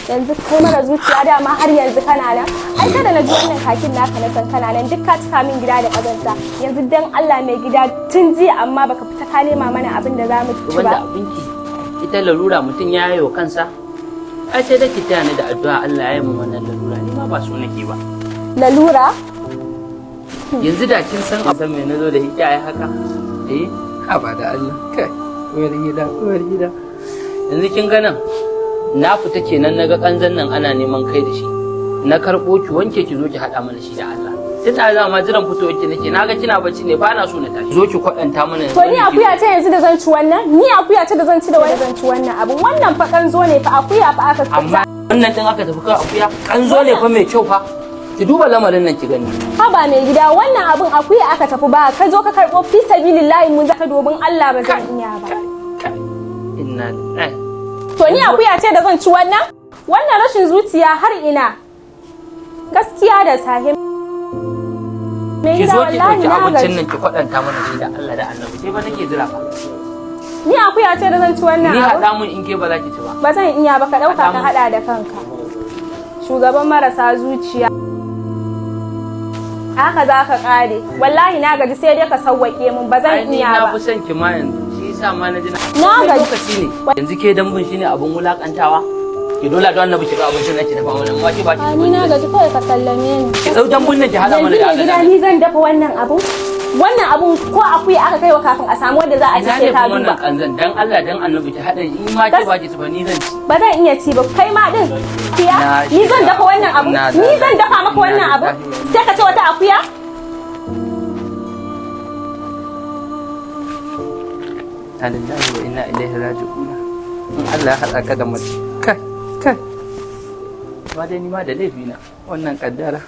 Yanzu kai mara zuciya, dama har yanzu kana nan? Ai kada na ji wannan kakin naka, na san kana nan. Duk ka cika min gida da kazanta. Yanzu dan Allah, mai gida, tun jiya amma baka fita ka nema mana abin da zamu ci Wanda ba. Abinki, ita larura mutum ya yi wa kansa. Ai sai da ki taya ni da addu'a, Allah ya yi min wannan larura. Ni ma ba so nake ba. Lalura? Yanzu da kin san abu me nazo da shi, ai haka eh, haba da Allah. Kai, uwar gida, uwar gida, yanzu kin ga nan na fita kenan, naga kanzan nan ana neman kai da shi, na karɓo. Ki wanke, ki zo ki haɗa mana shi da Allah. Tun da za ma jiran fitowar ki nake, naga kina bacci ne, ba na so na tashi. Zo ki kwaɗanta mana yanzu. To ni akuya ce yanzu da zan ci wannan? Ni akuya ce da zan ci da wannan, zan ci wannan abin? Wannan fa kanzo ne fa, akuya fa aka Amma wannan din aka tafi kai akuya, kanzo ne fa mai kyau fa. Ki duba lamarin nan ki gani. Haba mai gida, wannan abin akuya aka tafi ba, ka zo ka karɓo. Fi sabilillahi, mun zaka domin Allah, ba zan iya ba. Inna lillahi. To ni akuya ce da zan ci wannan? Wannan rashin zuciya har ina? Gaskiya da sahi, mai Ki gida, zo ki wallahi ɗauki na abincin gaji. nan, ki kwaɗanta mana shi da Allah da Annabi. Sai ba nake jira fa. Ni akuya ce da zan ci wannan Ni abu? haɗa mun in ke ba za ki ci ba. Ba zan iya ba, ka ɗauka Haɗa ka mun. haɗa da kanka. Shugaban marasa zuciya, haka za ka ƙare. Wallahi na gaji, sai dai ka sawwaƙe mun, ba Ai zan ni iya na ba. fi son ki ma yanzu, shi yasa ma na ji na Na Wani gaji. lokaci ne yanzu ke dambun shine abun wulakantawa. Ki dole don Annabi ki ga abincin nan ki dafa mana, amma ki ba ki A ni na gaji, kawai ka sallame ni. Ki dau dambun nan ki haɗa mana Yanzu da mai gida, Allah. ni zan dafa wannan abu? Wannan abun ko akuya aka kaiwa, kafin a samu wanda za a ci Ina sai ne ka kuma wannan duba. kanzan? Dan Allah dan Annabi ki haɗa, in ma ki ba ki ci ba, ni zan ci. Ba zan iya ci ba, kai ma din akuya. Na Ni zan shiga. dafa wannan abu? Na Ni zan dafa maka Inna wannan abu? lillahi wa Sai ka ce wata akuya. Inna lillahi wa inna ilaihi raji'un. In Allah ya haɗa ka da mace, kai kai ma dai, ni ma da laifi na wannan kaddara.